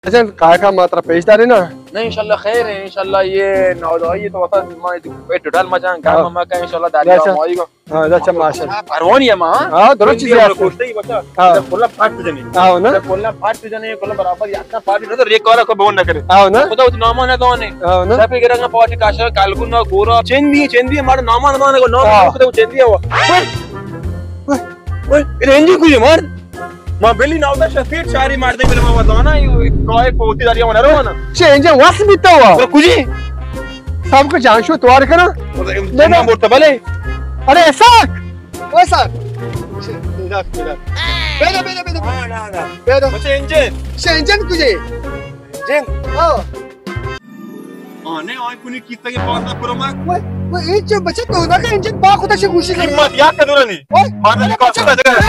اچھا، کائے کا ما ترا پیش دارے نا؟ نہیں، انشاءاللہ خیر ہے، انشاءاللہ یہ نودائی تو وقت ما ٹوٹل مچان گام ما کا انشاءاللہ داری اچھا۔ مائی کو۔ ہاں، اچھا، ماشاءاللہ۔ پروانی ہے ما، ہاں؟ ہاں، درست چیز ہے۔ کوشتے ہی بچا۔ ہاں۔ کلا پھاٹ جنے۔ ہاں نا؟ کلا پھاٹ جنے، کلا برابر یا اچھا پارٹی نہ تو ریک کارا کو بون نہ کرے۔ ہاں نا؟ خدا تو ناما نہ دانے۔ ہاں نا؟ شپی گرنگا پارٹی کاشا کالگو نہ گورا۔ چندی، چندی مار ناما نہ دانے کو نام ہاں۔ خدا چندی ہوا۔ اوئے، اوئے، اے انجن کجے مار؟ ما بلی ناودا شفیٹ شاری مار دے میرے ما وتانا، یہ کائے پوتی داریا ونا روانا۔ چے انجن واس بیتا ہوا۔ اور کجے؟ سب کو جان شو توار کرا۔ انجن مرتا بلے۔ ارے اسحاق، او اسحاق۔ چے، بیدا، بیدا۔ بیدا، بیدا، بیدا۔ ہاں، نا، نا۔ بیدا۔ بچے انجن۔ چے انجن کجے؟ انجن؟ ہاں۔ آ، نے آئی کنی کیسہ کے پاس کرو ما۔ وہ، وہ ایک جو بچے تو نہ کہ انجن با خدا سے گوشی کر۔ قیمت یا کدورا نہیں۔ اوئے، مارنا ارے کا بچہ۔ خدا جگہ۔